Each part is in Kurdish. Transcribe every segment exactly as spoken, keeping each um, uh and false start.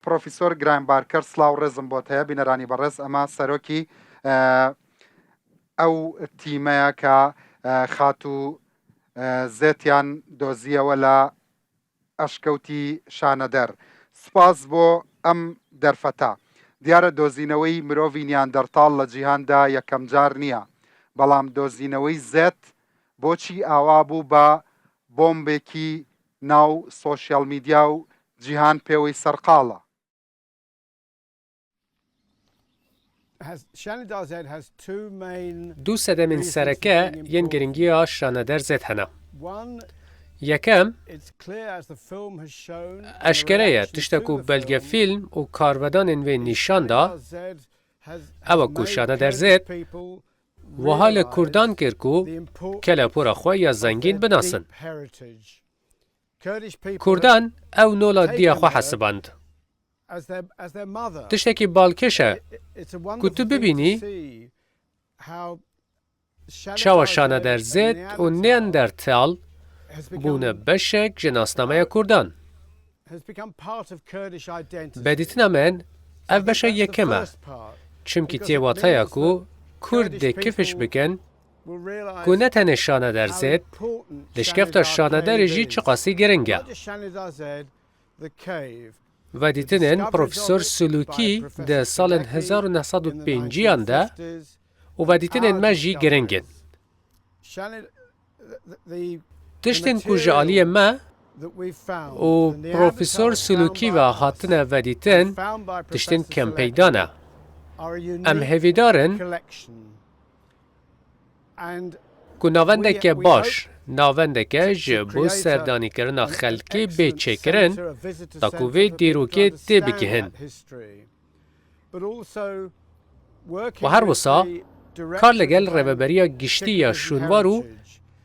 پرۆفیسۆر گرایم بارکەر، سڵاو ڕێزم بۆت هەیە. بینەرانی بەڕێز، ئەمە سەرۆکی، ئە، ئەو تیمەیە کە، ئە، خاتوو، ئە، زێتیان دۆزیەوە لە ئەشکەوتی شانەدەر. سپاس بۆ ئەم دەرفەتە. دیارە دۆزینەوەی مرۆڤی نیاندەرتاڵ لە جیهاندا یەکەم جار نییە، بەڵام دۆزینەوەی زێت بۆچی ئاوا بوو بە بۆمبێکی ناو سۆشیال میدیا و جیهان پێوەی سەرقاڵە؟ دوو sedemên sereke yên giringiya Şanederzêd hene. Yekem, eşkere ye, tişta ku belgefîlm û karvedanên wê nîşan da, ew e ku Şanederzêd wiha li Kurdan kir ku kelepûra xwe ya zengîn binasin. Kurdan ew nola diya xwe hesiband. Tiştekî balkêş e ku tu bibînî çawa Şanederzêd û Neandertal bûne beşek ji nasnameya Kurdan. Bi dîtina min, ev beşa yekem e, çimkî tê wateya ku Kurd dê kifiş bikin ku ne tenê Şanederzêd, lişkefta Şanederê jî çiqasî giring e. Vedîtinên Profesor Sulûkî di salên hezar û neh sed û pêncî yan de û vedîtinên me jî giring in. Tiştên ku ji aliyê me û Profesor Sulûkî ve hatine vedîtin, tiştên kempeyda ne. Em hêvîdar in ku navendeke baş, navendeke ji bo serdanîkirina xelkê bê çêkirin, da ku vê dîrokê tê bigihin. Û her wisa kar li gel Rêveberiya Giştî ya Şûnwar û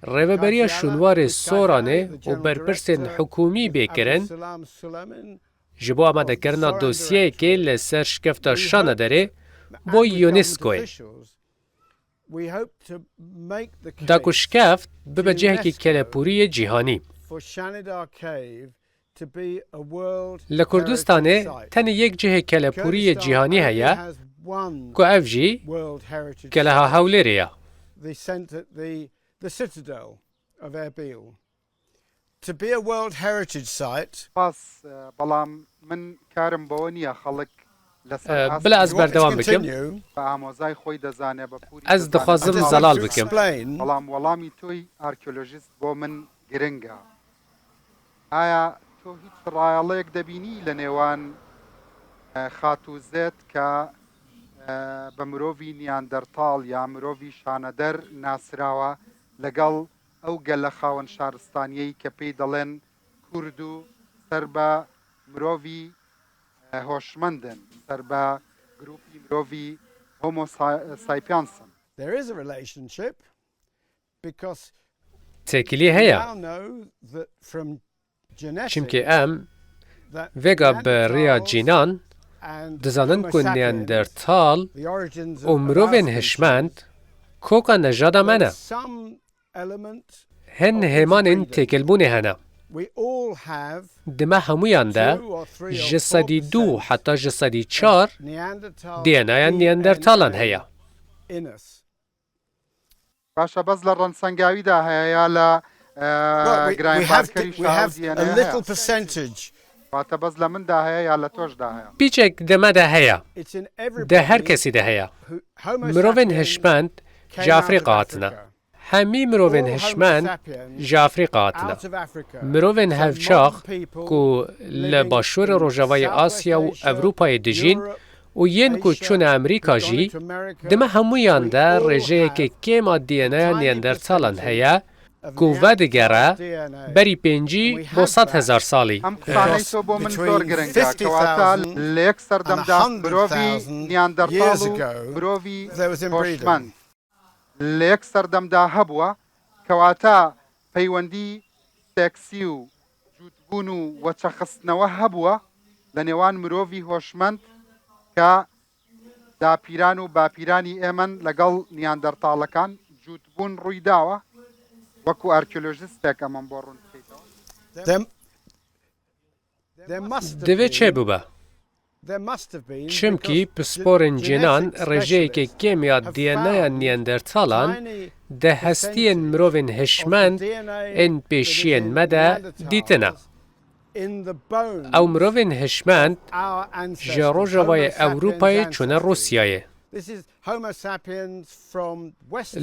Rêveberiya Şûnwarê Soranê û berpirsên hikûmî bê kirin, ji bo amadekirina dosyeyekê li ser şikefta Şanederê bo UNESCOyê. Da ku şikeft bibe cihekî kelepûrî yê cîhanî. Li Kurdistanê tenê yek cihê kelepûrî yê cîhanî heye ku ev jî Keleha Hewlêrê ye. Spas, e, بەڵام من کارم بەوە نییە خەڵک لەسەر ئاست. Bila ez berdewam bikim. بە ئامۆزای خۆی دەزانێ بە پوری. Ez dixwazim zelal bikim. بەڵام وەڵامی تۆی ئارکیۆلۆژیست بۆ من گرنگە. ئایا تۆ هیچ ڕایەڵەیەک دەبینی لە نێوان، ئە، خاتوو زێت کە، ئە، بە مرۆڤی نیاندەرتاڵ یا مرۆڤی شانەدەر ناسراوە، لەگەڵ ئەو گەلە خاوەن شارستانیەی کە پێی دەڵێن کورد و سەر بە مرۆڤی، ئە، هۆشمەندن، سەر بە گروپی مرۆڤی هۆمۆ سا-، سایپیانسن؟ Têkilî heye. Çimkî em vêga bi rêya cînan dizanin ku Neandertal û mirovên hişmend koka nejada me ne. Hin hêmanên têkilbûnê hene. Di me hemûyan de ji sedî du heta ji sedî çar D N A ya Neandertalan heye. باشە، بەس لە ڕەنسەنگاویدا هەیە یا لە، ئە، گرایم بارکەری شاو D N A هەیە؟ واتە بەس لە مندا هەیە یا لە تۆشدا هەیە؟ Piçek di me de heye. Di her kesî de heye. Mirovên hişmend ji Afrîka hatine. Hemî mirovên hişmend ji Afrîka hatine. Mirovên hevçax ku li başûrê rojavayê Asya û Ewropayê dijîn û yên ku çûne Amerîka jî, di me hemûyan de rêjeyeke kêm a D N A ya Neandertalan heye ku vedigere berî pêncî bo sed hezar salî. ئەم قسانەی تۆ بۆ من زۆر گرنگە، کەواتە لە یەک سەردەمدا مرۆڤی نیاندەرتاڵ و مرۆڤی هۆشمەند لە یەک سەردەمدا هەبووە، کەواتە پەیوەندی سێکسی و جووتبوون و وەچەخستنەوە هەبووە لە نێوان مرۆڤی هۆشمەند کە داپیران و باپیرانی ئێمەن لەگەڵ نیاندەرتاڵەکان جووتبوون ڕووی داوە؟ وەکو ئارکیۆلۆژیستێک ئەمەم بۆ ڕوون بکەیتەوە. Divê çêbibe. Çimkî pisporên cînan rêjeyeke kêm ya D N A ya Neandertalan di hestiyên mirovên hişmend ên pêşiyên me de dîtine. Ew mirovên hişmend ji rojavayê Ewropayê çûne Rûsyayê.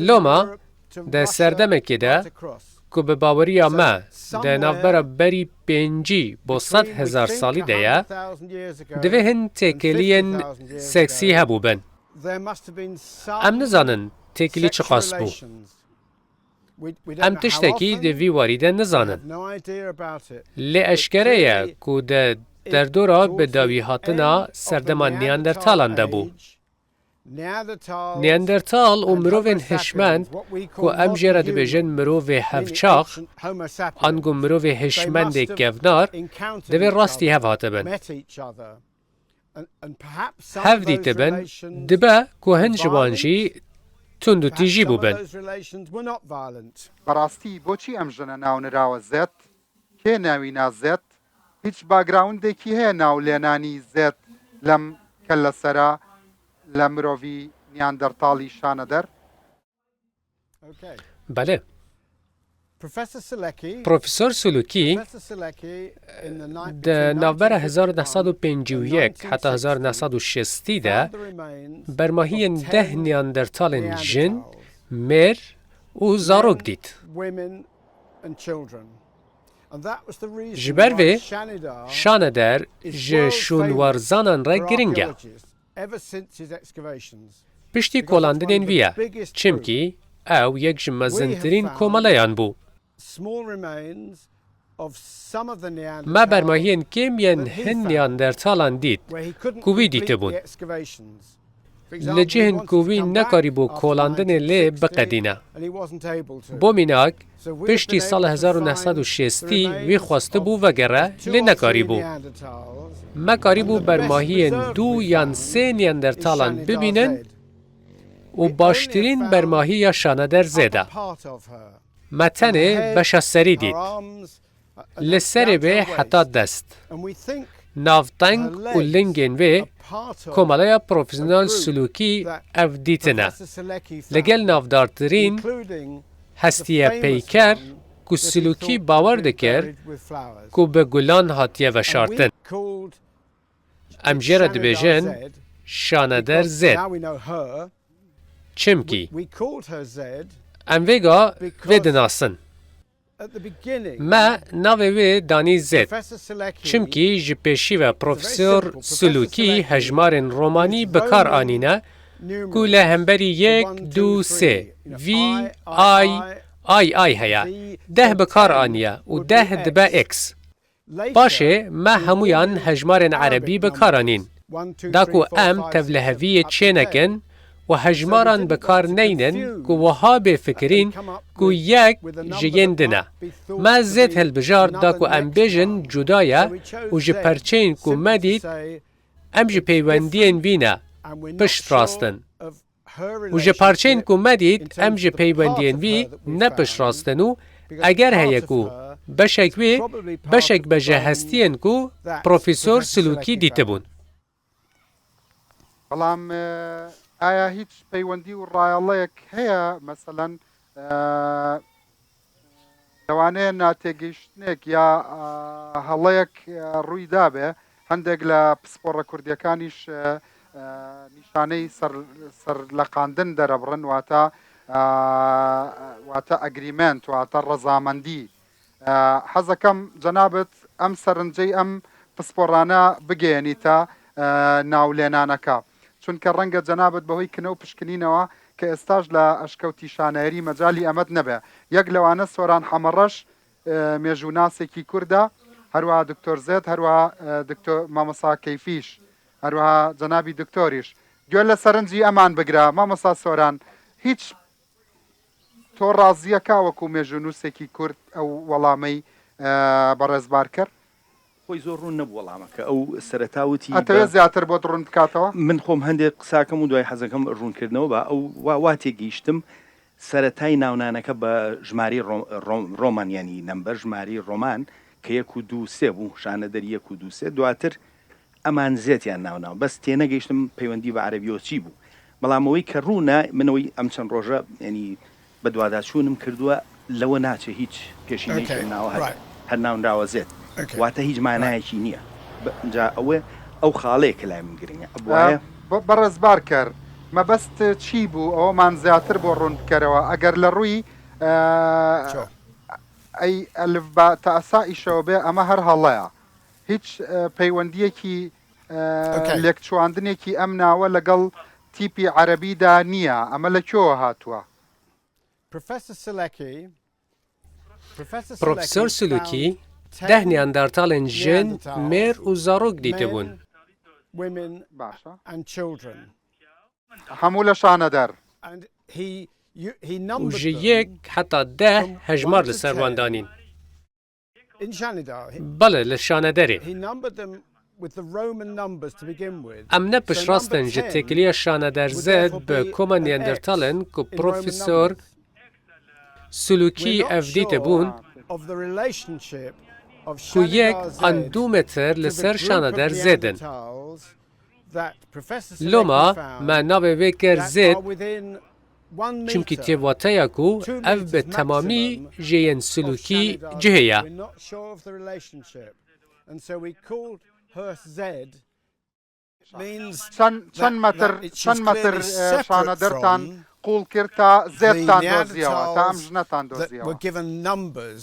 Loma di serdemekê de ku bi baweriya me di navbera berî pêncî bo sed hezar salî de ye, divê hin têkiliyên seksî hebûbin. Em nizanin têkilî çiqas bû. Em tiştekî di vî warî de nizanin. Lê eşkere ye ku di derdora bi dawî hatina serdema Neandertalan de bû. Neandertal û mirovên hişmend ku em jê re dibêjin mirovê hevçax, ango mirovê hişmendê kevnar, divê rastî hev hatibin. Hev dîtibin, dibe ku hin ji wan jî tund û tîjî bûbin. Bi rastî boçî em jine nawnirawe Zed? Kê newîna Zed? Hîç backgroundekî heye navlênanî Zed lem kellesera le mirovî Neandertalî şane der? Belê. Profesor Sulukî di navbera hezar û neh sed û pêncî û yek heta hezar û neh sed û şêstî de bermahiyên deh Neandertalên jin, mêr û zarok dît. Ji ber vê şaneder ji şûnwarzanan re giring e. Piştî kolandinên wî ye, çimkî ew yek ji mezintirîn komeleyan bû. Me bermahiyên kêm yên hin Neandertalan dît ku wî dîtibûn. Li cihên ku wî nekarîbû kolandinê lê biqedîne. Bo mînak, piştî sala hezar û neh sed û şêstî wî xwestibû vegere, lê nekarîbû. Me karîbû bermahiyên du yan sê Neandertalan bibînin û baştirîn bermahî ya şaneder zêde. Me tenê beşa serî dît. Li serê wê heta dest. Navteng û lingên wê komeleya profesyonel silûkî ev dîtine. Li gel navdartirîn hestiye peyker ku silûkî bawer dikir ku bi gulan hatiye veşartin. Em jê re dibêjin şaneder zêd. Çimkî em vêga vê dinasin. Me navê wê danî Zêd. Çimkî ji pêşî ve Profesor Sulûkî hejmarên romanî bi kar anîne ku li hemberî yek, du, sê, V, I, I, I heye. Deh bi kar aniye û deh dibe X. Paşê me hemûyan hejmarên erebî bi kar anîn. Da ku em tevliheviyê çênekin û hejmaran bi kar neynin ku wiha bê fikirîn ku yek ji yên din e. Me zêd hilbijart da ku em bêjin cuda ye û ji perçeyên ku me dît, em ji peywendiyên vî ne piştrast in. Û ji parçeyên ku me dît, em ji peywendiyên vî ne piştrast in û eger heye ku beşek wê, beşek be ji hestiyên ku Profesor Silûkî dîtibûn. بەڵام ئایا هیچ پەیوەندی و ڕایەڵەیەک هەیە مەسەلەن لەوانەیە ناتێگەیشتنێک یا هەڵەیەک ڕووی دابێ، هەندێک لە پسپۆڕە کوردیەکانیش نیشانەی سەرلەقاندن دەرەبڕن، واتە واتە ئەگریمێنت، واتە ڕەزامەندی. حەزەکەم جەنابت ئەم سەرنجەی ئەم پسپۆڕانە بگەیەنیتە ناولێنانەکە، چونکە ڕەنگە جەنابت بەهۆی کنە و پشکنینەوە کە ئێستاش لە ئەشکەوتی شانەیەری مەجالی ئەمەت نەبێ. یەک لەوانە سۆران حەمەڕەش، مێژووناسێکی کوردە، هەروەها دکتۆر زێد، هەروەها دکتۆر مامۆسا کەیفیش، هەروەها جەنابی دکتۆریش. گوێ لە سەرنجی ئەمان بگرە مامۆسا سۆران، هیچ تۆ ڕازییە کا وەکو مێژوونووسێکی کورد ئەو وەڵامەی بەڕێز بارکەر؟ خۆی زۆر ڕوون نەبوو وەڵامەکە. ئەو سەرەتا وتی ئەتەوێت زیاتر بۆت ڕوون بکاتەوە؟ من خۆم هەندێک قساکەم و دوای حەزەکەم ڕوونکردنەوە بە ئەو وا وا تێگەیشتم سەرەتای ناونانەکە بە ژماری ڕۆمان یانی نەمبەر ژماری ڕۆمان کە یەک و دوو سێ بوو شانە دەری یەک و دوو سێ دواتر ئەمان زێتیان ناوناو. بەس تێنەگەیشتم پەیوەندی بە عەرەبیەوە چی بوو. بەڵام ئەوەی کە ڕوونە، من ئەوەی ئەم چەند ڕۆژە، یعنی، بە دوواداچوونم کردووە، لەوە ناچێ هیچ پێشینەیش Okay, ئەم ناوە هەر، right. هەر ناونراوە زێت. Okay. واتە هیچ مانایەکی نییە. بە-، جا ئەوە، ئەو خاڵەیە کە لای من گرنگە. ئەبوایە بە-، بەڕێز بارکەر، مەبەست چی بوو؟ ئەوەمان زیاتر بۆ ڕوون بکەرەوە. ئەگەر لە ڕووی، ئە، Sure. ئەی ئەلف با تا ئەسا ئیشەوە بێ، ئەمە هەر هەڵەیە. هیچ، ئە، پەیوەندیەکی، ئە، Okay. لێکچواندنێکی ئەم ناوە لەگەڵ تیپی عەرەبیدا نییە. ئەمە لە کوێوە هاتووە؟ Professor Sileki, Professor پرۆفسۆر Sileki سلوکی found دە ten نیاندەرتاڵێن ژن، Neanderthals, مێر و زارۆک دیتبوون. Men, women باشە. And children. هەموو لە شانەدەر. And he, you, he و numbered ژە them یەک هەتا دە from هەژمار one to لەسەر ten. وان دانین. In Shanidar, he, بەڵێ، لە شانەدەرێ. He numbered them with the Roman numbers to begin with. ئەم نە So پشتڕاستن number ژە ten تێکلیە شانەدەر would زێت therefore بە be کۆمە an نیاندەرتاڵن X کو in Roman پرۆفسۆر numbers. سلوکی We're not ئەڤدیتە sure بوون of the relationship of کو یەک Shanidar ئەن Zed دوو متر to the لەسەر group of شانەدەر زێدن. Neanderthals that Professor لۆما Sileki found ما ناوێ وێ کەر that زێت are within one چونکی meter, تێواتەیە کو two ئەڤ بە meters تەمامی maximum ژێیەن of سلوکی Shanidar جهەیە. Zed. We're not sure of the relationship. And so we called her Zed means چەند، چەند that, مەتر، that it, she's چەند مەتر، clearly ئە، separate شانەدەرتان from قوڵ کرد تا the زێتتان دۆزیەوە، تا ئەم Neanderthals ژنەتان that دۆزیەوە؟ Were given numbers.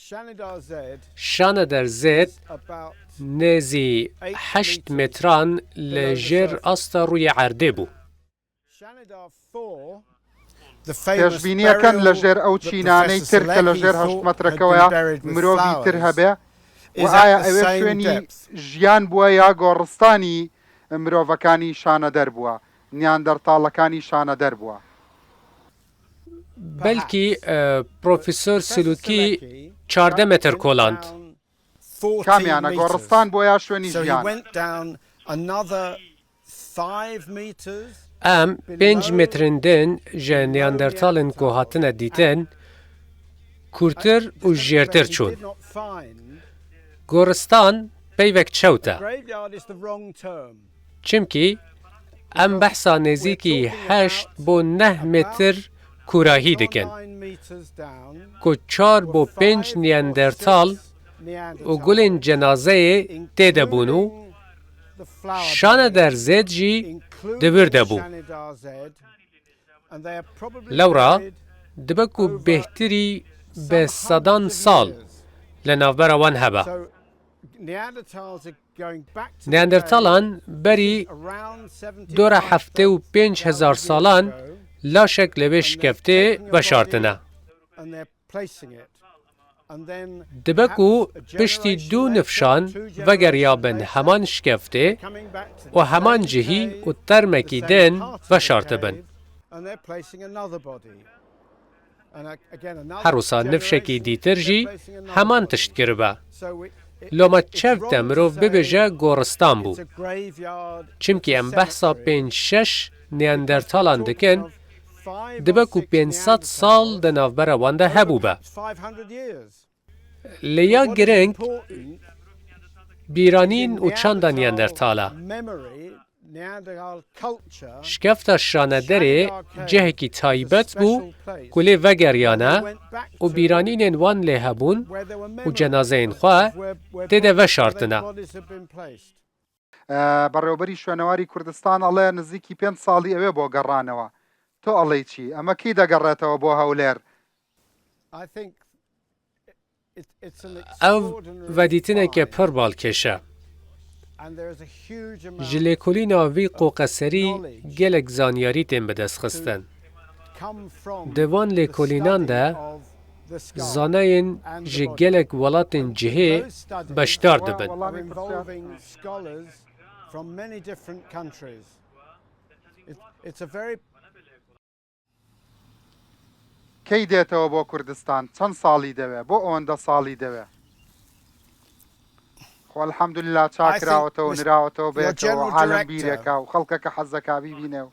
Shanidar Zed شانەدەر زێت is about نێزی eight هەشت meters متران لە below the ژێر surface. ئاستا ڕووی عەردێ بوو. Shanidar four, the famous پێشبینیەکەن لە burial ژێر ئەو that چینانەی Professor تر کە لە Sileki ژێر هەشت thought had مەترەکەوەیە been buried with مرۆڤی تر flowers, هەبێ، و is at ئایا the ئەوێ same شوێنی depth. ژیان بووە یا گۆڕستانی مرۆڤەکانی شانەدەر بووە، نیاندەرتاڵەکانی شانەدەر بووە؟ بەلکی، ئە، پرۆفسۆر سلوکی چاردە متر کۆلاند. Fourteen کامیانە meters. گۆڕستان بۆ یا شوێنی So he ژیان؟ Went down another five meters ئەم پێنج below مترن دن ژە نیاندەرتاڵن کو هاتنە دیتن کورتر و ژێرتر چوون. Did not find گۆڕستان پەیڤەک چەوتە. Graveyard is the wrong term. چمکی ئەم بەحسا نێزیکی هەشت بۆ نەه متر کوراهی دکن. Nine meters down. کو چار بۆ پێنج نیاندەرتاڵ و گولên cenazeyê tê de bûn û Shanedar Zêd jî di vir de bû. Lewra dibe ku bêhtirî bi sedan sal li navbera wan hebe. Neandertalan berî dora heftê û pênc hezar salan laşek li vê şikeftê veşartine. Dibe ku piştî du nifşan vegeriyabin heman şikeftê û heman cihî û termekî din veşartibin. Her wisa nifşekî dîtir jî heman tişt kiribe. Loma çewt e mirov bibêje goristan bû. Çimkî em behsa pênc şeş Neandertalan dikin, dibe ku pênc sed sal di navbera wan de hebûbe. Lê ya giring bîranîn û çanda Neandertal e. Şikefta Şanederê cihekî taybet bû ku lê vegeriyane û bîranînên wan lê hebûn û cenazeyên xwe tê de veşartine. Bەڕێوەبەری شوێنەواری کوردستان ئەڵێ نزیکی پێنج ساڵی ئەوێ بۆ گەڕانەوە. تۆ ئەڵێی چی؟ ئەمە کەی دەگەڕێتەوە بۆ هەولێر؟ Ev vedîtineke pir balkêş e. Ji lêkolîna vî qoqeserî gelek zanyarî tên bidestxistin. Di van lêkolînan de zanayên ji gelek welatên cihê beşdar dibin. Key dêtewe bo Kurdistan? Çend salî dewe? Bo ewende salî dewe? Xwe elhamdulillah çakirawete û nirawete û bêtewe û alem bîreka û xelkeke hezeka bîbîne û.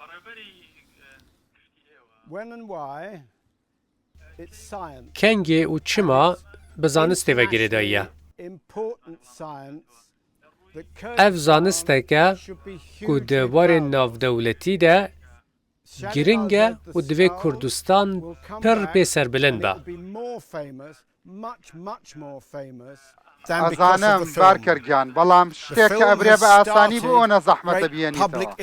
Kengê û çima bi zanistê ve girêdayî ye. Ev zanistek e ku di warên navdewletî de giring e û divê Kurdistan pir pê serbilind be. Ez zanim, Barker giyan, belam ştê ke ebrê bi asanî bi ona zehmete biyenîtewa.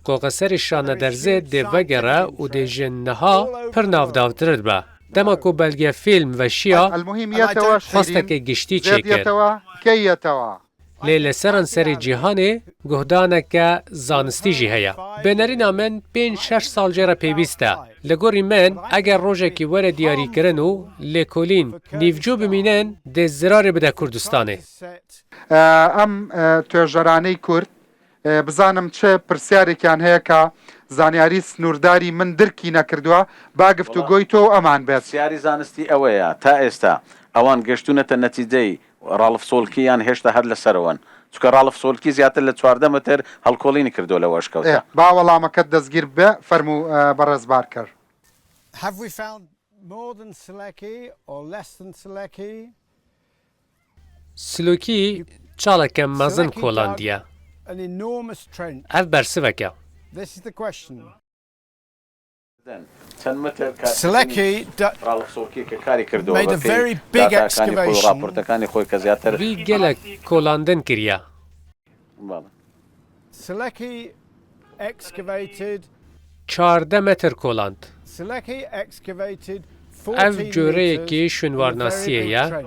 Qoqeserê Şanederzê dê vegere û dê ji niha pir navdawtir be. Dema ku belgefîlm veşiya, xwesteke giştî çêkir. Lê li seranserê cîhanê guhdaneke zanistî jî heye. Bi nerîna min pênc şeş sal jê re pêwîst e. Li gorî min, eger rojekî were diyarîkirin û lêkolîn nîvco bimînin, dê zirarê bide Kurdistanê. Em toêjeranê Kurd, bizanim çi pirsyarêkiyan heye ka zanyarî snûrdarî min dirkî nekirdiwa, ba giftûgoyê to û eman bêt. Pirsyarî zanistî ew e ya, ta êsta ewan gihiştûnete netîceyî Ralf Solkî yan hêşta her li ser wan? Çunke Ralf Solkî ziyadtir li çardeh metir helkolînî kirdo lew eşkewta. Ê, ba welameket destgîr bibe, fermû, e, berêz Barker. Have we found more than Sileki or less than Sileki? Silokî çaleke mezin kolandiye. Ev bersivek e. Çend meter Sileki Ralf Solkî ke karî kirdo ve pê datakanî xwe û raportekanî xwe ke ziyadtir. Vî gelek kolandin kiriye. Bale. Sileki excavated. Çardeh metr koland. Sileki excavated. Ev coreyekî şûnwarnasiyê ye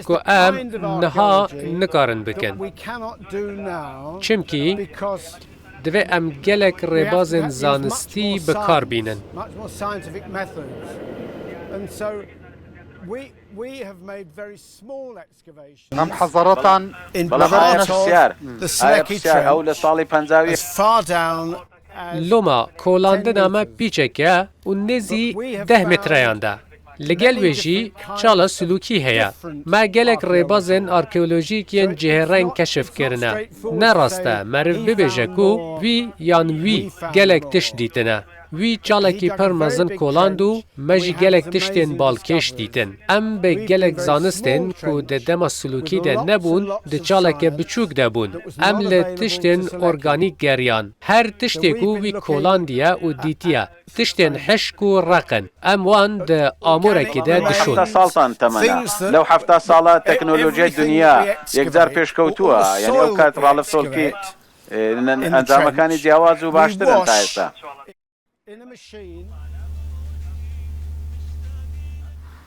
ku em niha nikarin bikin. Çimkî divê em gelek rêbazên zanistî bi kar bînin. Em hezaretan Bela aye pisyar. Aye pisyar. Ew li salê penca û yek. Loma kolandina me pîçek e û nêzî deh metreyan de. Li gel wê jî çala silûkî heye. Me gelek rêbazên arkeolojîk yên cihêreng keşif kirine. Ne rast e meriv bibêje ku vî yan wî gelek tişt dîtine. Wî çalekî pir mezin koland û me jî gelek tiştên balkêş dîtin. Em bi gelek zanistên ku di dema silûkî de nebûn, di çaleke biçûk de bûn. Em li tiştên organîk geriyan. Her tiştê ku wî kolandiye û dîtiye, tiştên hişk û req in. Em wan di amorekî de dişon. Hefta saltan temena. Lew hefta sala teknolojiya dinya yekcar pêşkewtû e. Yanî ew kat Ralf Solkî, e, encamekanî ciyawaz û baştir in ta êsta.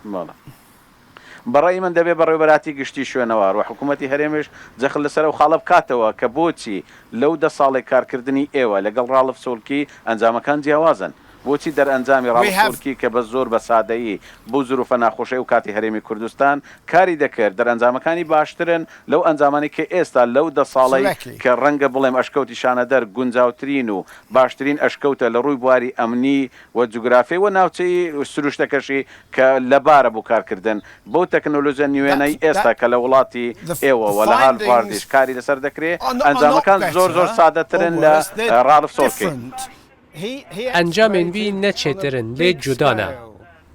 Bala. Bi rayî min divê Berêweberaty Giştî Şwênewar û Hikûmetî Herêmê jî cexil li ser ew xala bikatewe ke boçî lew deh salê karkirdinî êwe legel Ralf Solkî encamekan ciyawaz in. Boçî derencamî Ralf Solkî ke bi zor, bi sadeyî, bo zirûfa naxweşê û katî Herêmê Kurdistan karî dikir, derencamekanî baştir in lew encamanî ke êsta lew deh saleyî ke renge bilim eşkewtî şaneder guncawtirîn û baştirîn eşkewte li rûy buarî emnî we cografyê we navçeyî û sirûşteke jî ke lebar e bo karkirdin. Bo teknolojiya nûyenayî êsta ke li welatî êwe we li hal vardî jî karî li ser dekirê, encamekan zor zor sadetir in li, e, Ralf Solkî. Encamên wî ne çêtir in, lê cuda ne.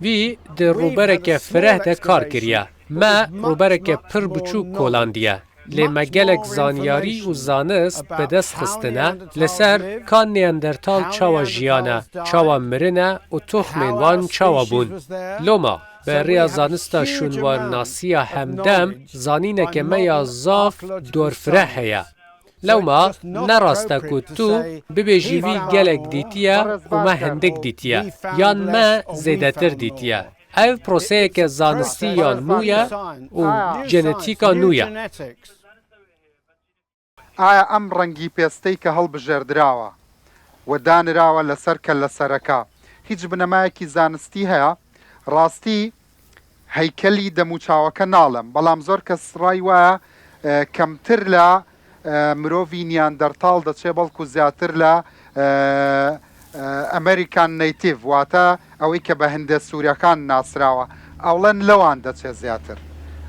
Wî di rûbereke fireh de kar kiriye. Me rûbereke pir biçûk kolandiye. Lê me gelek zanyarî û zanist bi dest xistine li ser ka Neandertal çawa jiyane, çawa mirine û toxmên wan çawa bûn. Loma, bi rêya zanista şûnwarnasiya hemdem, zanîneke me ya zaf dorfireh heye. Lewma ne rast e ku tu bibêjî wî gelek dîtiye û me hindik dîtiye, yan me zêdetir dîtiye. Ev proseyeke zanistî ya nû ye û genetîka nû ye. Aye em rengî pêsteyî ke hilbijêrdirawe we danirawe li ser kellesereka, hîç binemayekî zanistî heye? Rastî heykelî demûçaweke nalim, belam zor kes rayî waya, e, kemtir le, e, mirovî Neandertal diçe, belkû zêdetir le, e, e, American Native, wate ewî ke bi hindê sûrekan nasrawe, ewlen lewan diçe zêdetir.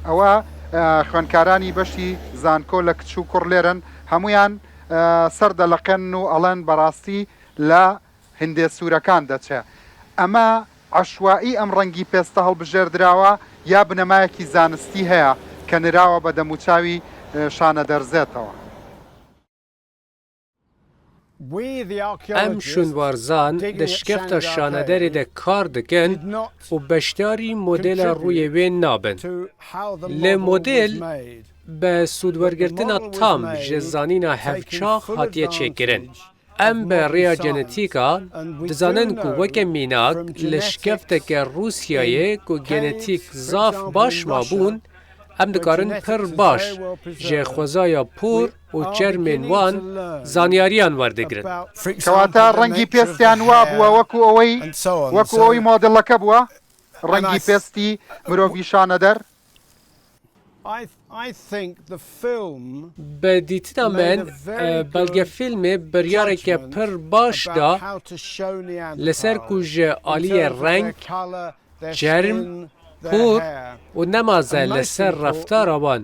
Ew e, e, xwenkaranî beşî zanko le kiç û kur lêr in, hemûyan, e, ser deleqên û elen berastî le hindê sûrekan diçe. Eme eşwaî em rengî pêste hilbijêrdirawe ya binemayekî zanistî heye? کە نراوە بە دەموچاوی، ئە، شانەدەرزێتەوە. ئەم شوونواrzan di şikefta şanederê de kar dikin û beşdarî modela rûyê wê nabin. Lê model bi sûdwergirtina tam ji zanîna hevçax hatiye çêkirin. Em bi rêya genetîka dizanin ku weke mînak li şikefteke Rûsyayê ku genetîk zaf baş mabûn, em dikarin pir baş ji xwezaya por û çermên wan zanyariyan werdigrin. Kewata rengî pêstiyan wa bûwe wekû ewey, wekû ewey modeleke bûwe. Rengî pêstî mirovî şaneder. Bi dîtina min, e, belgefîlmê biryareke pir baş da li ser ku ji aliyê reng, çerm, por û nemaze li ser reftara wan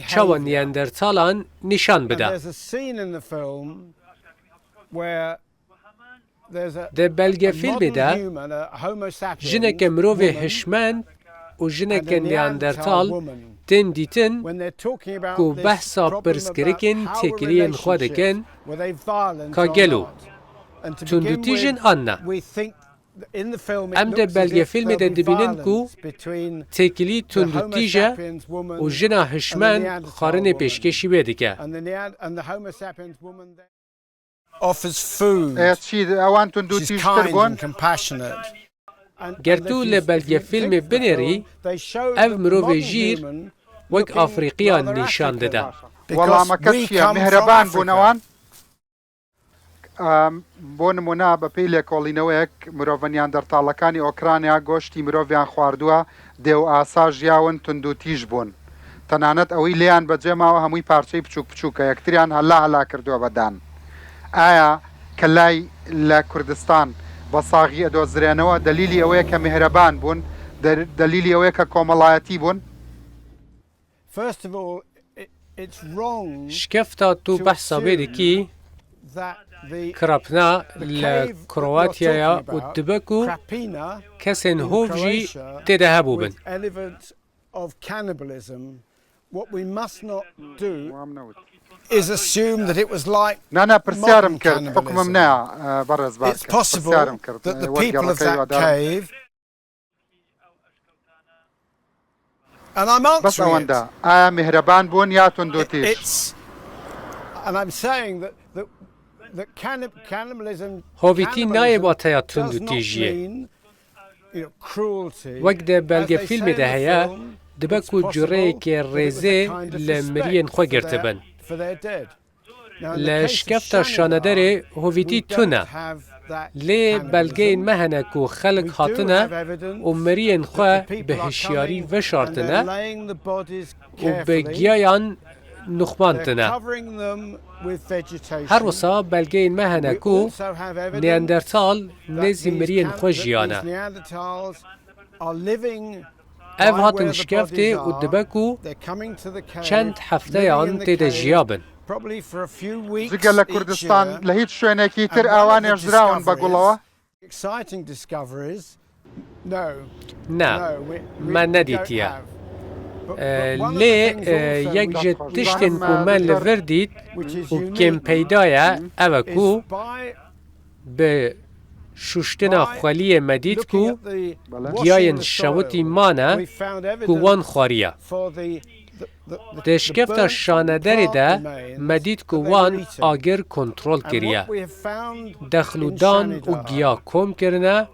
çawa Neandertalan nîşan bide. Di belgefîlmê de jineke mirovê hişmend û jineke Neandertal tên dîtin ku behsa pirsgirêkên têkiliyên xwe dikin, ka gelo tundûtîj in an ne. Em di belgefîlmê de dibînin ku têkilî tundûtîj e û jina hişmend xwarinê pêşkêşî wê dike. Offers food. Ew çî, ewan tundûtîjtir bûn. Ger tu li belgefîlmê binêrî, ev mirovê jîr wek Afrîqiyan nîşan dide. Welameke çi ye? Mihreban bûn ewan. Em, بۆ نمونە، بە پێی لێکۆڵینەوەیەک، مرۆڤە نیاندەرتاڵەکانی ئۆکرانیا گۆشتی مرۆڤیان خواردووە، دێ و ئاسا ژیاون، توندوتیژ بوون. تەنانەت ئەوەی لێیان بەجێ ماوە هەمووی پارچەی بچووک بچووکە، یەکتریان هەلا هەلا کردووە بە دان. ئایا کە لای لە کوردستان بە ساغی ئەدۆزرێنەوە، دەلیلی ئەوەیە کە میهرەبان بوون، دە-، دەلیلی ئەوەیە کە کۆمەڵایەتی بوون؟ Şikefta tu behsa wê dikî, Krapina li Kroatyaya û dibe ku kesên hov jî tê de hebûbin. Na, na, pirsyar im kir, hukm im neya, e, berêz Barker. Pirsyar im kir, e, wergêlekey we darim. Bes ewenda, aya mihreban bûn ya tundûtîj? Hovîtî nayê wateya tundûtîjiyê. Wek di belgefîlmê de heye, dibe ku cureyekê rêzê li miriyên xwe girtibin. Li şikefta şanederê hovîtî tune. Lê belgeyên me hene ku xelk hatine û miriyên xwe bi hişyarî veşartine û bi giyayan nûxmandine. Her wisa belgeyên me hene ku Neandertal nêzî miriyên xwe jiyane. Ev hatin şikeftê û dibe ku çend hefteyan tê de jiya bin. Cige li Kurdistan li hîç şwênekî tir awa nêjdirawin be gullewa? Ne, me nedîtiye. E, lê, e, yek ji tiştên ku me li vir dît û kêmpeyda ye, ev e ku bi şuştina xweliyê me dît ku giyayên şewitî mane ku wan xwariye. Di şikefta şanederê de me dît ku wan agir kontrol kiriye. Dexlûdan û giya kom kirine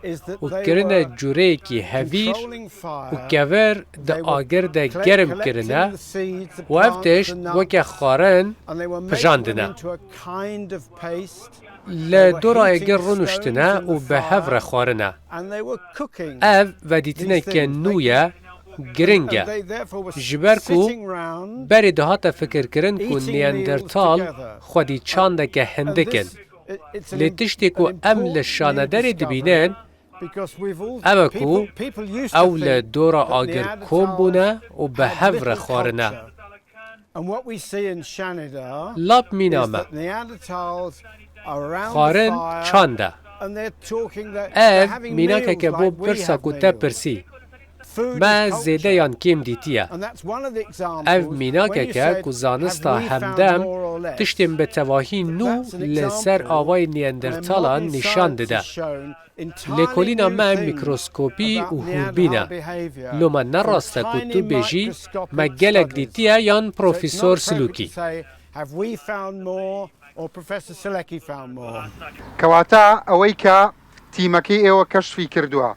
û kirine cureyekî hevîr û kevir di agir de germ kirine û ev tişt weke xwarin pijandine. Li dora êgir rûniştine û bi hev re xwarine. Ev vedîtineke nû ye, giring e. Ji ber ku berê dihate fikirkirin ku Neandertal xwedî çandeke hindik in. Lê tiştê ku em li şanederê dibînin, ew e ku ew li dora agir kom bûne û bi hev re xwarine. Lap mîna me. Xwarin çand e. Ev mînakeke bo pirsa ku te pirsî. me zêde yan kêm dîtiye. Ev mînakek e ku zanista hemdem tiştên bi tevahî nû li ser avayê Neandertalan nîşan dide. Lêkolîna me mîkroskopî û hûrbîn e. Loma ne rast e ku tu bêjî me gelek dîtiye yan profesor Silûkî. Kewata ئەوەی کە تیمەکەی ئێوە کەشفی کردووە،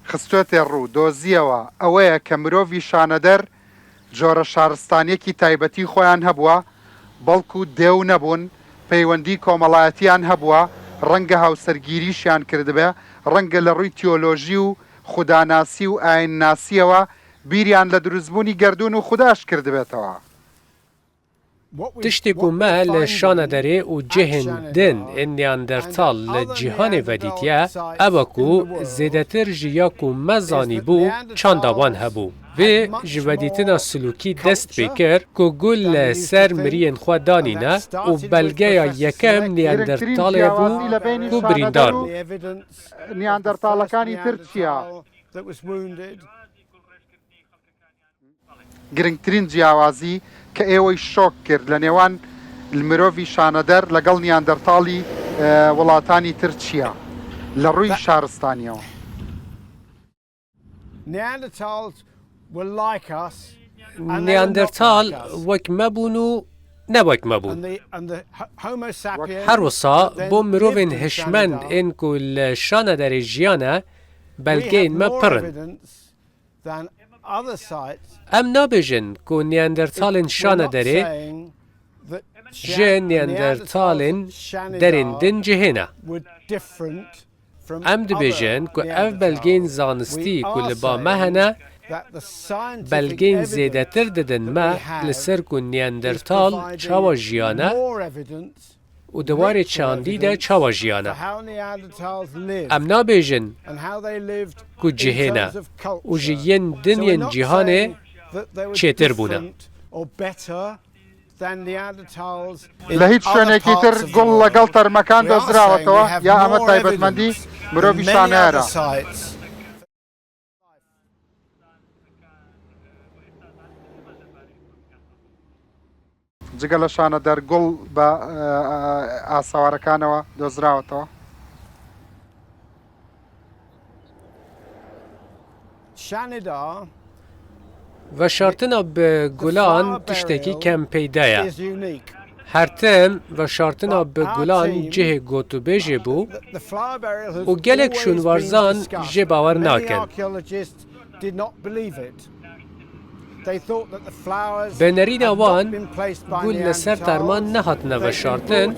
خستووەتێ ڕوو، دۆزییەوە، ئەوەیە کە مرۆڤی شانەدەر جۆرە شارستانییەکی تایبەتی خۆیان هەبووە، بەڵکو دێو نەبوون، پەیوەندیی کۆمەڵایەتییان هەبووە، ڕەنگە هاوسەرگیریشیان کردبێ، ڕەنگە لە ڕووی تیۆلۆژی و خوداناسی و ئایینناسییەوە بیریان لە دروستبوونی گەردوون و خوداش کردبێتەوە. Tiştê ku me li Şanedarê û cihên din ên Neandertal li cîhanê vedîtiye, ew e ku zêdetir ji ya ku me zanîbû, çanda wan hebû. Vê ji vedîtina silûkî dest pê kir ku gul li ser miriyên xwe danîne û belgeya yekem Neandertalê bû ku birîndar bû. Neandertalakani tir çiya. Girngtirîn ciyawazî کە ئێوەی شۆک کرد لە نێوان مرۆڤی شانەدەر لەگەڵ نیاندەرتاڵی وڵاتانی تر چییە لە ڕووی شارستانییەوە؟ Neandertal wek me bûn û ne wek me bûn. Her wisa bo mirovên hişmend ên ku li Şanedarê jiyane, belgeyên me pir in. Em nabêjin ku Neandertalên Şanedarê ji Neandertalên derên din cihê ne. Em dibêjin ku ev belgeyên zanistî ku li ba me hene, belgeyên zêdetir didin me li ser ku Neandertal çawa jiyane û di warê çandî de çawa jiyane. Em nabêjin ku cihê ne û ji yên din yên cîhanê çêtir bûne. لە هیچ شوێنێکی تر گوڵ لەگەڵ تەرمەکان دۆزراوەتەوە یا ئەمە تایبەتمەندی مرۆڤی شانەیارە؟ جگە لە شانەدەر گوڵ بە ئاسەوارەکانەوە دۆزراوەتەوە. Veşartina bi gulan tiştekî kempeyda ye. Her tim veşartina bi gulan cihê gotûbêjê bû û gelek şûnwarzan jê bawer nakin. Bi nerîna wan gul li ser terman nehatine veşartin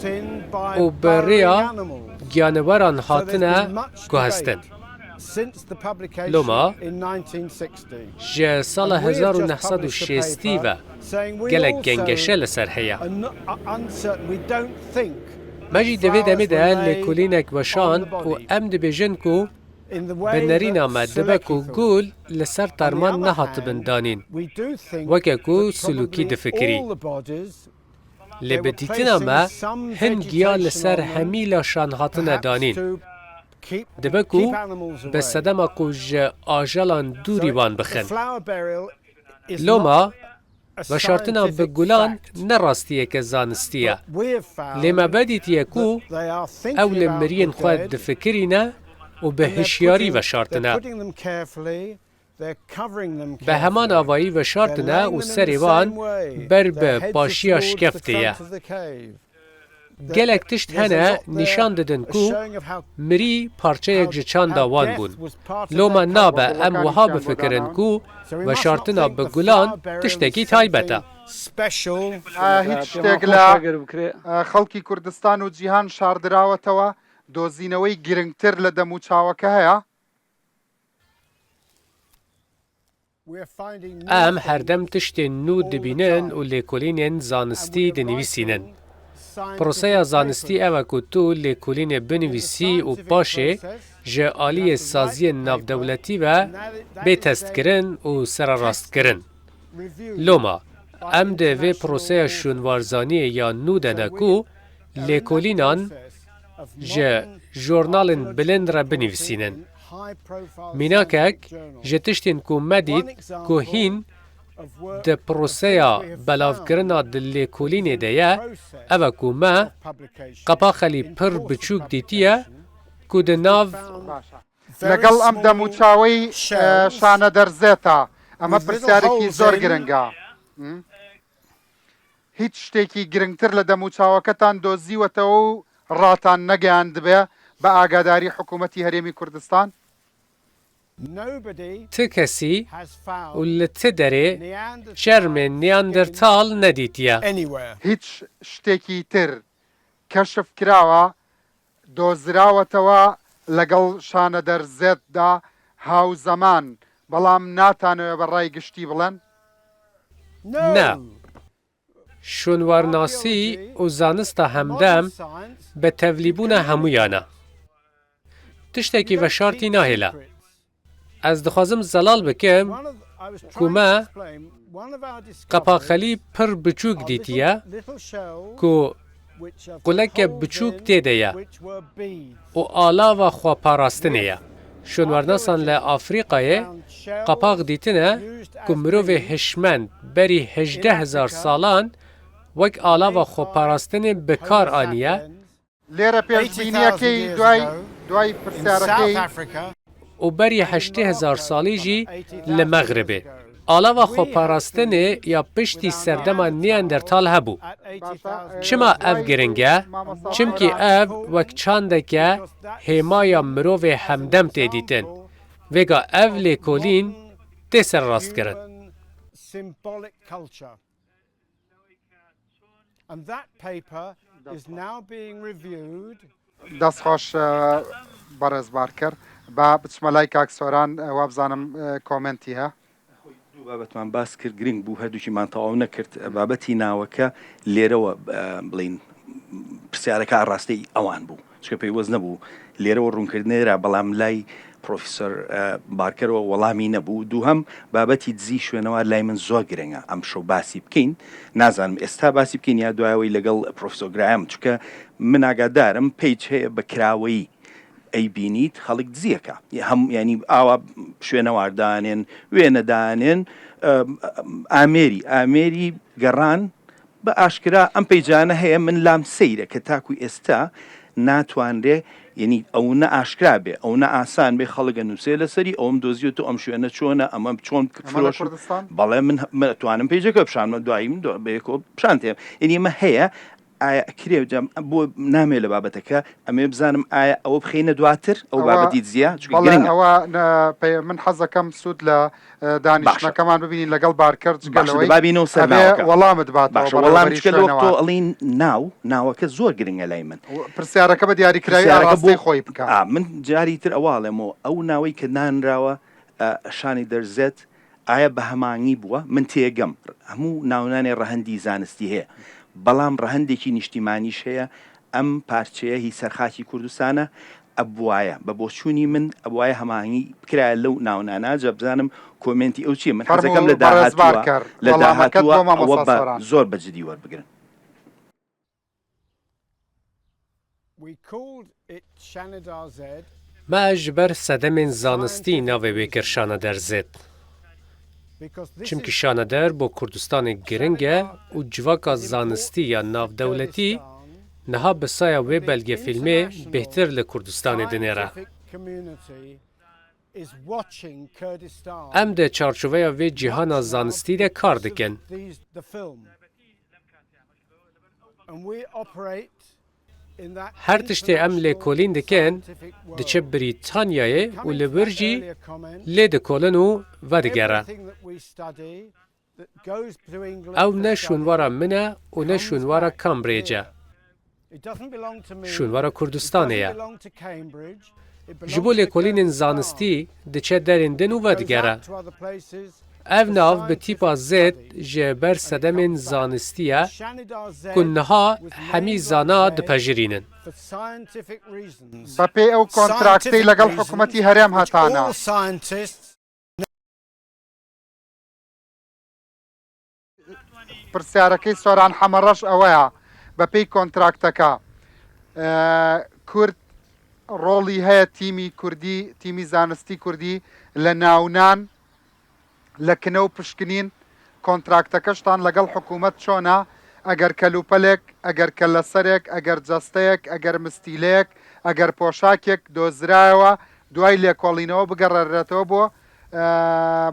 û bi rêya giyaneweran hatine guhestin. Loma ji sala hezar û neh sed û şêstî ve gelek gengeşe li ser heye. Me jî di vê demê de lêkolînek weşand û em dibêjin ku bi nerîna me dibe ku gul li ser terman nehatibin danîn, weke ku silûkî difikirî. Lê bi dîtina me hin giya li ser hemî laşan hatine danîn. Dibe ku bi sedema ku ji ajelan dûrî wan bixin. Loma veşartina bi gulan ne rastiyeke zanistî ye. Lê me vedîtiye ku ew li miriyên xwe difikirîne û bi hişyarî veşartine. Bi heman avayî veşartine û serê wan ber bi paşiya şkeftê ye. Gelek tişt hene nîşan didin ku mirî parçeyek ji çanda wan bûn. Loma nabe em wiha bifikirin ku veşartina bi gulan tiştekî taybet e. Hîç شتێک لە خەڵکی کوردستان و جیهان شاردراوەتەوە، دۆزینەوەی گرنگتر لە دەموچاوەکە هەیە؟ Em herdem tiştên nû dibînin û lêkolînên zanistî dinivîsînin. Proseya zanistî ew e ku tu lêkolînê binivîsî û paşê ji aliyê saziyên navdewletî ve bê testkirin û sererastkirin. Loma, em di vê proseya şûnwarzaniyê ya nû de ne ku lêkolînan ji jornalên bilind re binivîsînin. Mînakek ji tiştên ku me dît ku hîn di proseya belavkirina di lêkolînê de ye, ev e ku me qepaxelî pir biçûk dîtiye ku di nav لەگەڵ ئەم دەموچاوەی شانەدەرزێتا، ئەمە پرسیارێکی زۆر گرنگە. هیچ شتێکی گرنگتر لە دەموچاوەکەتان دۆزیوەتەوە و ڕاتان نەگەیاندبێ بە ئاگاداری حکوومەتی هەرێمی کوردستان؟ Ti kesî û li ti derê çermê Neandertal nedîtiye. هیچ شتێکی تر کەشف کراوە دۆزراوەتەوە لەگەڵ شانەدەرزێتدا هاوزەمان، بەڵام ناتانەوێ بە ڕای گشتی بڵێن؟ Na. Şûnwarnasî û zanista hemdem bi tevlîbûna hemûyan e. Tiştekî veşartî nahêle. Ez dixwazim zelal bikim ku me qepaxelî pir biçûk dîtiye ku quleke biçûk tê de ye û alava xweparastinê ye. Şûnwarnasan li Afrîkayê qepax dîtine ku mirovê hişmend berî hejdeh hezar salan wek alava xweparastinê bi kar aniye. لێرە پێشبینیەکەی دوای دوای پرسیارەکەی û berî heştê hezar salî jî li Mexribê. Alava xweparastinê ya piştî serdema Neandertal hebû. Çima ev giring e? Çimkî ev wek çandeke hêmaya mirovê hemdem tê dîtin. Vêga ev lêkolîn tê serrastkirin. And that paper is now being reviewed. دەست خۆش بەڕێز بارکەر. با بچمە لای کاک سۆران، وابزانم کۆمنتی هە. دوو بابەتمان باس کرد، گرنگ بوو، هەردووکیمان تەواو نەکرد. بابەتی ناوەکە لێرەوە بڵین پرسیارەکە ئاڕاستەی ئەوان بوو، چکە پێیوەست نەبوو لێرەوە ڕوونکردنێرا، بەڵام لای پرۆفیسۆر بارکەرەوە وەڵامی نەبوو. دووهەم، بابەتی دزی شوێنەوار لای من زۆر گرنگە ئەم شەو باسی بکەین. نازانم ئێستا باسی بکەین یا دوایەوەی لەگەڵ پرۆفیسۆر گرایەم، چکە من ئاگادارم پەیج هەیە بە کراوەیی ئەیبینیت خەڵک دزیەکە، هەم یعنی ئاوا شوێنەوار دانێن، وێنە دانێن، ئامێری ئامێری گەڕان بە ئاشکرا ئەم پەیجانە هەیە. من لام سەیرە کە تاکو ئێستا ناتوانرێ، یعنی ئەونە ئاشکرا بێ، ئەونە ئاسان بێ خەڵک ئەنووسێ لەسەری ئەوم دۆزیوەتەوە، ئەم شوێنە چۆنە، ئەمە چۆن فرۆش. بەڵێ، من ئەتوانم پەیجەکە بپشانمە دوایی من بەیەکەوە پشان تێم، یعنی ئەمە هەیە. ئایا ئەکرێ جام بۆ نامێ لە بابەتەکە؟ ئەمێ بزانم ئایا ئەوە بخینە دواتر، ئەو بابەتی دزیە؟ چونکە گرنگە. ئەوە من حەزەکەم سوود لە دانیشتنەکەمان ببینین لەگەڵ بارکەر، جگە لەوەی بابینەوە سەر ناوەکە. وەڵامت باتەوە. باشە، وەڵام، چکە لەوەک تۆ ئەڵین ناو، ناوەکە زۆر گرنگە لای من. پرسیارەکە بە دیاریکراوی ئاڕاستەی خۆی بکە. من جاری تر ئەواڵێمەوە، ئەو ناوەی کە نانراوە شانی دەرزێت، ئایا بە هەماهەنگی بووە؟ من تێگەم، هەموو ناونانێ ڕەهەندی زانستی هەیە، بەڵام ڕەهەندێکی نیشتیمانیش هەیە. ئەم پارچەیە هی سەرخاکی کوردستانە، ئەبوایە بە بۆچوونی من ئەبوایە هەماهەنگی بکرایە لەو ناونانە. جا بزانم کۆمێنتی ئەو چیە؟ من حەزەکەم لە داهاتووە لە داهاتووە ئەوە بە زۆر بە جدی وەربگرن. Me ji ber sedemên zanistî navê wê kir Şaneder Zêd. Çimkî Şaneder bo Kurdistanê giring e û civaka zanistî ya navdewletî niha bi saya wê belgefîlmê bêhtir li Kurdistanê dinêre. Em di çarçoveya vê cîhana zanistî de kar dikin. Her tiştê em lêkolîn dikin, diçe Brîtanyayê û li wir jî lê dikolin û vedigere. Ew ne şûnwara min e û ne şûnwara Cambridge e. Şûnwara Kurdistanê ye. Ji bo lêkolînên zanistî diçe derên din û vedigere. Ev nav bi tîpa Zêd ji ber sedemên zanistî ye ku niha hemî zana dipejirînin. بە پێی ئەو کۆنتراکتەی لەگەڵ حکوومەتی هەرێم هەتانە. پرسیارەکەی سۆران حەمەڕەش ئەوەیە، بە پێی کۆنتراکتەکە کورد ڕۆڵی هەیە تیمی کوردی، تیمی زانستی کوردی لە ناونان، لە کنە و پشکنین. کۆنتراکتەکەشتان لەگەڵ حکوومەت چۆنە؟ ئەگەر کەلوپەلێک، ئەگەر کەلەسەرێک، ئەگەر جەستەیەک، ئەگەر مستیلەیەک، ئەگەر پۆشاکێک دۆزرایەوە، دوای لێکۆڵینەوە بگەڕێرێتەوە بۆ، ئە،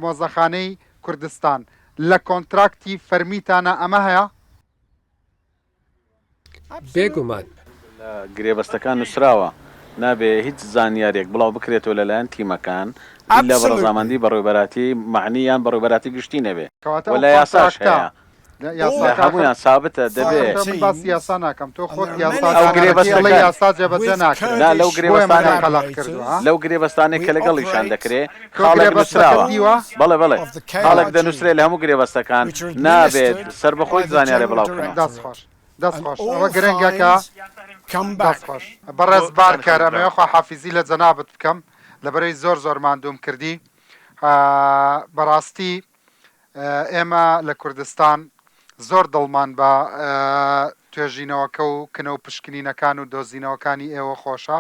مۆزەخانەی کوردستان، لە کۆنتراکتی فەرمیتانە ئەمە هەیە؟ بێگومان. گرێبەستەکان نووسراوە، نابێ هیچ زانیاریەک بڵاو بکرێتەوە لەلایەن تیمەکان، ئیلا بە ڕەزامەندی بەڕێوەبەراتی مەعنی یان بەڕێوەبەراتی گشتی نەبێ. کەواتە و ئەو لە یاساش کۆنتراکتە هەیە. لە لە یاساکان هەمویان سابتە، دەبێ. من باسی یاسا ناکەم، تۆ خۆت یاسا ئەو گرێبەستەکە یاسا جێبەجێ ناکرێت. نا، لەو گرێبەستانەی خەڵق کردووە. لەو گرێبەستانەی کە لەگەڵیشان دەکرێ، خاڵێک نووسراوە. بەڵێ، بەڵێ. خاڵێک دەنووسرێ لە هەموو گرێبەستەکان، نابێت سەربەخۆی زانیارێ بڵاو بکەن. دەست خۆش. دەست خۆش. ئەوە گرنگەکە. دەست خۆش. بەڕێز بارکەر، ئەمەوێ خواحافیزی لە جەنابت بکەم، لەبەرەی زۆر زۆر ماندووم کردی. بەڕاستی ئێمە لە کوردستان زۆر دڵمان بە توێژینەوەکە و کنە و پشکنینەکان و دۆزینەوەکانی ئێوە خۆشە.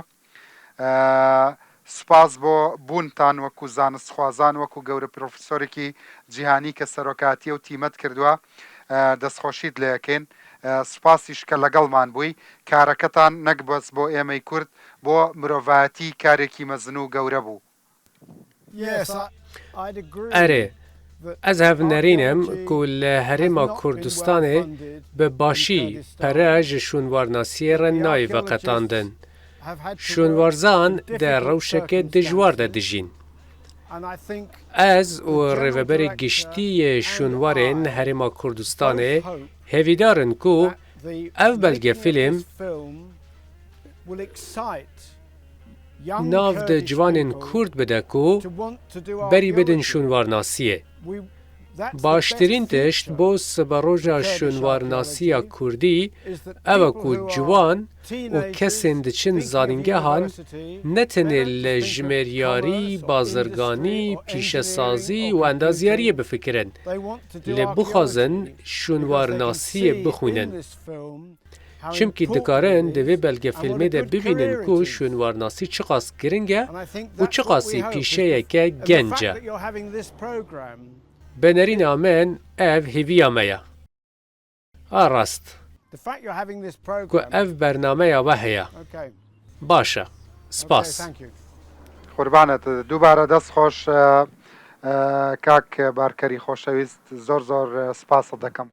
سوپاس بۆ بوونتان وەکو زانستخوازان، وەکو گەورە پرۆفیسۆرێکی جیهانی کە سەرۆکاتیە و تیمەت کردووە. دەستخۆشیت لێکەین. سوپاسیش کە لەگەڵمان بووی. کارەکەتان نەک بەس بۆ ئێمەی کورد، بۆ مرۆڤایەتی کارێکی مەزن و گەورە بوو. ئەرێ، ئەز هەڤنەرین ئەم کو لە هەرێما کوردستانێ بە باشی پەرە ji şûnwarnasiyê re nayê veqetandin. Şûnwarzan di rewşeke dijwar de dijîn. Ez û Rêveberê Giştî yê Şûnwarên Herêma Kurdistanê hêvîdar in ku ev belgefîlm nav di ciwanên Kurd bide ku berî bidin şûnwarnasiyê. Baştirîn tişt bo siberoja şûnwarnasiya Kurdî ew e ku ciwan û kesên diçin zanîngehan ne tenê li jimêryarî, bazirganî, pîşesazî û endaziyariyê bifikirin, lê bixwazin şûnwarnasiyê bixwînin. Çimkî dikarin di vê belgefîlmê de bibînin ku şûnwarnasî çiqas giring e û çiqasî pîşeyeke genc e. Bi nerîna min ev hêviya me ye. A rast. Ku ev bernameya we heye. Baş e. Spas. Qurbanet, dubare dest xweş, e, e, kak Barkerî xoşewîst, zor zor, e, spas dikim.